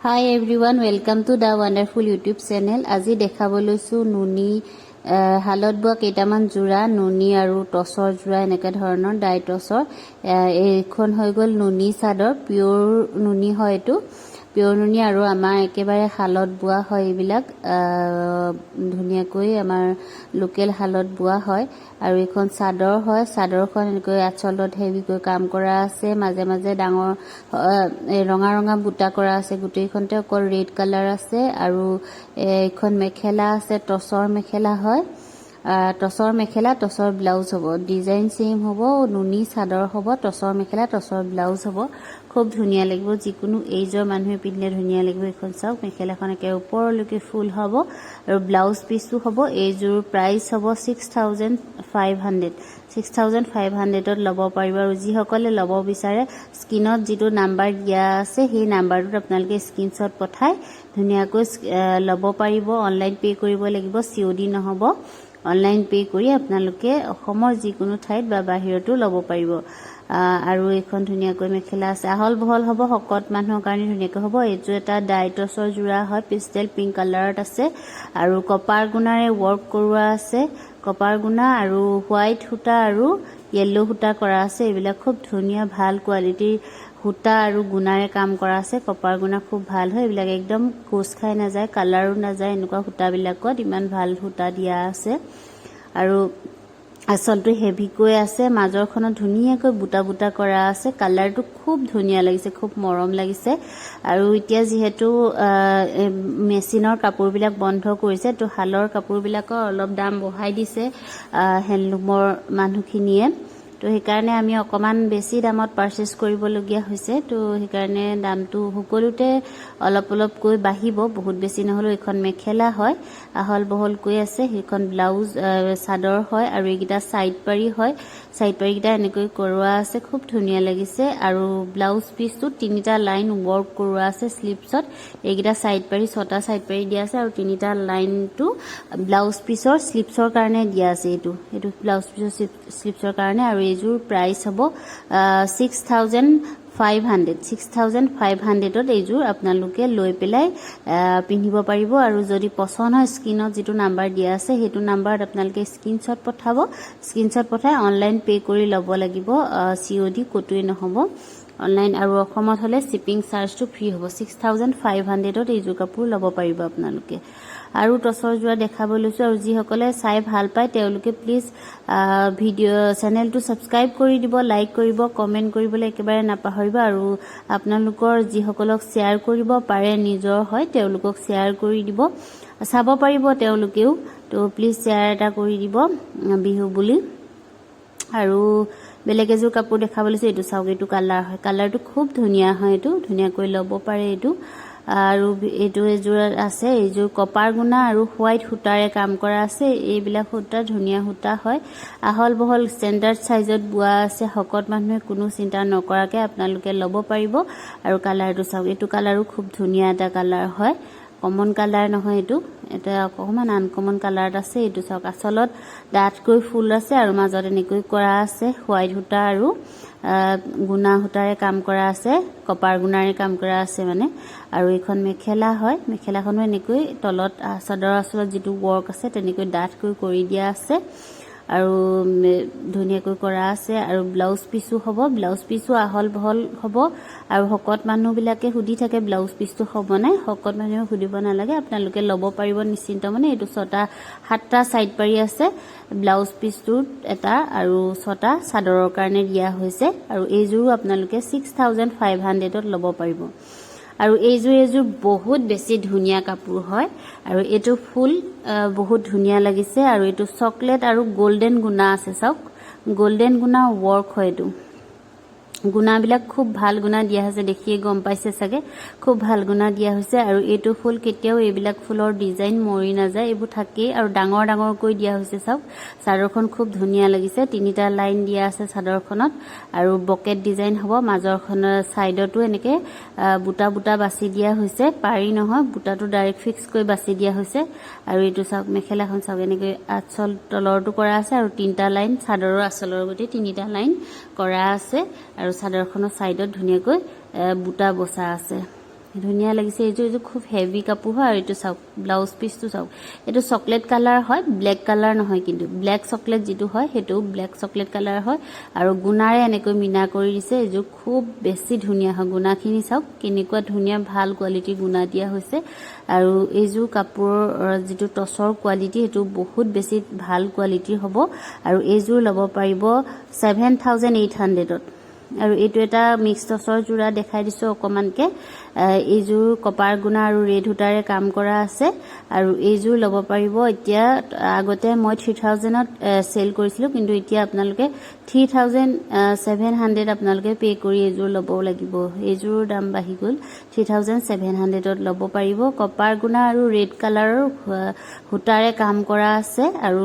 Hi everyone, welcome to the wonderful YouTube channel. আজি দেখাব লৈছোঁ নুনি শালত বোৱা কেইটামান যোৰা, নুনি আৰু টচৰ যোৰা, এনেকুৱা ধৰণৰ ডাই টচৰ। এইখন হৈ গ'ল নুনি চাদৰ, পিয়'ৰ নুনি হয় এইটো, পিয়'ৰ নুনি আৰু আমাৰ একেবাৰে শালত বোৱা হয় এইবিলাক। ধুনীয়াকৈ আমাৰ লোকেল শালত বোৱা হয়। আৰু এইখন চাদৰ হয়। চাদৰখন এনেকৈ আচলত হেভিকৈ কাম কৰা আছে, মাজে মাজে ডাঙৰ এই ৰঙা ৰঙা বুটা কৰা আছে। গোটেইখনতে অকল ৰেড কালাৰ আছে। আৰু এইখন মেখেলা আছে, টচৰ মেখেলা হয়। টচৰ মেখেলা, টচৰ ব্লাউজ হ'ব। ডিজাইন ছেইম হ'ব, নুনি চাদৰ হ'ব, টচৰ মেখেলা, টচৰ ব্লাউজ হ'ব। খুব ধুনীয়া লাগিব, যিকোনো এইজৰ মানুহে পিন্ধিলে ধুনীয়া লাগিব। এইখন চাওক, মেখেলাখন একে ওপৰলৈকে ফুল হ'ব আৰু ব্লাউজ পিচো হ'ব। এইযোৰ প্ৰাইচ হ'ব 6500। 6500ত ল'ব পাৰিব। আৰু যিসকলে ল'ব বিচাৰে, স্ক্ৰীণত যিটো নাম্বাৰ দিয়া আছে, সেই নাম্বাৰটোত আপোনালোকে স্ক্ৰীনশ্বট পঠাই ধুনীয়াকৈ ল'ব পাৰিব। অনলাইন পে' কৰিব লাগিব, চিঅ' ডি নহ'ব। অনলাইন পে' কৰি আপোনালোকে অসমৰ যিকোনো ঠাইত বা বাহিৰতো ল'ব পাৰিব। আৰু এইখন ধুনীয়াকৈ মেখেলা আছে, আহল বহল হ'ব, শকত মানুহৰ কাৰণে ধুনীয়াকৈ হ'ব। এইযোৰ এটা ডাইটছৰ যোৰা হয়, পেষ্টেল পিংক কালাৰত আছে আৰু কপাৰ গুণাৰে ৱৰ্ক কৰোৱা আছে। কপাৰ গুণা আৰু হোৱাইট সূতা আৰু য়েল্ল' সূতা কৰা আছে। এইবিলাক খুব ধুনীয়া ভাল কোৱালিটিৰ সূতা আৰু গুণাৰে কাম কৰা আছে। কপাৰ গুণা খুব ভাল হয়, এইবিলাক একদম কোচ খাই নাযায়, কালাৰো নাযায়। এনেকুৱা সূতাবিলাকত ইমান ভাল সূতা দিয়া আছে। আৰু আচলটো হেভিকৈ আছে, মাজৰখনত ধুনীয়াকৈ বুটা বুটা কৰা আছে। কালাৰটো খুব ধুনীয়া লাগিছে, খুব মৰম লাগিছে। আৰু এতিয়া যিহেতু মেচিনৰ কাপোৰবিলাক বন্ধ কৰিছে, তো শালৰ কাপোৰবিলাকৰ অলপ দাম বঢ়াই দিছে হেণ্ডলুমৰ মানুহখিনিয়ে। তো সেইকাৰণে আমি অকণমান বেছি দামত পাৰচেছ কৰিবলগীয়া হৈছে। তো সেইকাৰণে দামটো সকলোতে অলপ অলপকৈ বাঢ়িব, বহুত বেছি নহ'লেও। এইখন মেখেলা হয়, আহল বহলকৈ আছে। সেইখন ব্লাউজ চাদৰ হয়। আৰু এইকেইটা চাইড পাৰি হয়। চাইড পাৰিকেইটা এনেকৈ কৰোৱা আছে, খুব ধুনীয়া লাগিছে। আৰু ব্লাউজ পিচটোত তিনিটা লাইন ৱৰ্ক কৰোৱা আছে শ্লিভছত। এইকেইটা চাইড পাৰি, ছটা চাইড পাৰি দিয়া আছে আৰু তিনিটা লাইনটো ব্লাউজ পিচৰ শ্লিভছৰ কাৰণে দিয়া আছে। এইটো ব্লাউজ পিচৰ শ্লিভছৰ কাৰণে। আৰু এইযোৰ প্ৰাইচ হ'ব 6500। 6500ত এইযোৰ আপোনালোকে লৈ পেলাই পিন্ধিব পাৰিব। আৰু যদি পচন্দ হয়, স্ক্ৰীণত যিটো নাম্বাৰ দিয়া আছে, সেইটো নাম্বাৰত আপোনালোকে স্ক্ৰীনশ্বট পঠাব। স্ক্ৰীনশ্বট পঠাই অনলাইন পে' কৰি ল'ব লাগিব। চি অ' ডি ক'তোৱেই নহ'ব, অনলাইন। আৰু অসমত হ'লে শ্বিপিং চাৰ্জটো ফ্ৰী হ'ব। 6500ত এইযোৰ কাপোৰ ল'ব পাৰিব আপোনালোকে। আৰু টচৰ যোৰা দেখাব লৈছোঁ। আৰু যিসকলে চাই ভাল পায়, তেওঁলোকে প্লিজ ভিডিঅ' চেনেলটো ছাবস্ক্ৰাইব কৰি দিব, লাইক কৰিব, কমেণ্ট কৰিবলৈ একেবাৰে নাপাহৰিব। আৰু আপোনালোকৰ যিসকলক শ্বেয়াৰ কৰিব পাৰে, নিজৰ হয়, তেওঁলোকক শ্বেয়াৰ কৰি দিব, চাব পাৰিব তেওঁলোকেও। তো প্লিজ শ্বেয়াৰ এটা কৰি দিব বিহু বুলি। আৰু বেলেগ এযোৰ কাপোৰ দেখাব লৈছোঁ। এইটো চাওক, এইটো কালাৰ হয়, কালাৰটো খুব ধুনীয়া হয়। এইটো ধুনীয়াকৈ ল'ব পাৰে এইটো। আৰু এইটো এযোৰ আছে, এইযোৰ কপাৰ গুণা আৰু হোৱাইট সূতাৰে কাম কৰা আছে। এইবিলাক সূতা ধুনীয়া সূতা হয়। আহল বহল ষ্টেণ্ডাৰ্ড চাইজত বোৱা আছে। শকত মানুহে কোনো চিন্তা নকৰাকৈ আপোনালোকে ল'ব পাৰিব। আৰু কালাৰটো চাওক, এইটো কালাৰো খুব ধুনীয়া এটা কালাৰ হয়। কমন কালাৰ নহয় এইটো, এটা অকণমান আনকমন কালাৰত আছে। এইটো চাওক, আচলত ডাঠকৈ ফুল আছে আৰু মাজত এনেকৈ কৰা আছে। হোৱাইট সূতা আৰু গুণা সূতাৰে কাম কৰা আছে, কপাৰ গুণাৰে কাম কৰা আছে মানে। আৰু এইখন মেখেলা হয়। মেখেলাখনো এনেকৈ তলত চাদৰ আচলত যিটো ৱৰ্ক আছে, তেনেকৈ ডাঠকৈ কৰি দিয়া আছে আৰু ধুনীয়াকৈ কৰা আছে। আৰু ব্লাউজ পিচো হ'ব, ব্লাউজ পিচো আহল বহল হ'ব। আৰু শকত মানুহবিলাকে সুধি থাকে, ব্লাউজ পিচটো হ'বনে? শকত মানুহে সুধিব নালাগে, আপোনালোকে ল'ব পাৰিব নিশ্চিন্ত। মানে এইটো ছটা সাতটা চাইড পাৰি আছে ব্লাউজ পিচটোত এটা আৰু ছটা চাদৰৰ কাৰণে দিয়া হৈছে। আৰু এইযোৰো আপোনালোকে 6500ত ল'ব পাৰিব। আৰু এইযোৰ বহুত বেছি ধুনীয়া কাপোৰ হয়। আৰু এইটো ফুল বহুত ধুনীয়া লাগিছে। আৰু এইটো চকলেট আৰু গল্ডেন গুণা আছে। চাওক, গল্ডেন গুণা ৱৰ্ক হয় এইটো। গুণাবিলাক খুব ভাল গুণা দিয়া হৈছে, দেখিয়ে গম পাইছে চাগে, খুব ভাল গুণা দিয়া হৈছে। আৰু এইটো ফুল কেতিয়াও, এইবিলাক ফুলৰ ডিজাইন মৰি নাযায়, এইবোৰ থাকেই। আৰু ডাঙৰ ডাঙৰকৈ দিয়া হৈছে। চাওক, চাদৰখন খুব ধুনীয়া লাগিছে। তিনিটা লাইন দিয়া আছে চাদৰখনত আৰু বকেট ডিজাইন হ'ব। মাজৰখনৰ ছাইডতো এনেকে বুটা বুটা বাছি দিয়া হৈছে। পাৰি নহয়, বুটাটো ডাইৰেক্ট ফিক্স কৰি বাছি দিয়া হৈছে। আৰু এইটো চাওক, মেখেলাখন চাওক, এনেকৈ আচল তলৰটো কৰা আছে আৰু তিনিটা লাইন চাদৰৰ আচলৰ গোটেই তিনিটা লাইন কৰা আছে। আৰু চাদৰখনৰ ছাইডত ধুনীয়াকৈ বুটা বচা আছে। ধুনীয়া লাগিছে এইযোৰ। এইযোৰ খুব হেভি কাপোৰ হয়। আৰু এইটো চাওক, ব্লাউজ পিচটো চাওক। এইটো চকলেট কালাৰ হয়, ব্লেক কালাৰ নহয় কিন্তু। ব্লেক চকলেট যিটো হয়, সেইটো ব্লেক চকলেট কালাৰ হয় আৰু গুণাৰে এনেকৈ মীনা কৰি দিছে। এইযোৰ খুব বেছি ধুনীয়া হয়। গুণাখিনি চাওক কেনেকুৱা ধুনীয়া, ভাল কোৱালিটিৰ গুণা দিয়া হৈছে। আৰু এইযোৰ কাপোৰৰ যিটো টচৰ কোৱালিটি, সেইটো বহুত বেছি ভাল কোৱালিটিৰ হ'ব। আৰু এইযোৰ ল'ব পাৰিব 7800ত। আৰু এইটো এটা মিক্স টচৰ যোৰা দেখাই দিছোঁ অকণমানকৈ। এইযোৰ কপাৰ গুণা আৰু ৰেড সূতাৰে কাম কৰা আছে আৰু এইযোৰ ল'ব পাৰিব এতিয়া। আগতে মই 3000ত চেল কৰিছিলোঁ, কিন্তু এতিয়া আপোনালোকে 3700 আপোনালোকে পে' কৰি এইযোৰ ল'ব লাগিব। এইযোৰৰ দাম বাঢ়ি গ'ল। 3700ত ল'ব পাৰিব। কপাৰ গুণা আৰু ৰেড কালাৰৰ সূতাৰে কাম কৰা আছে আৰু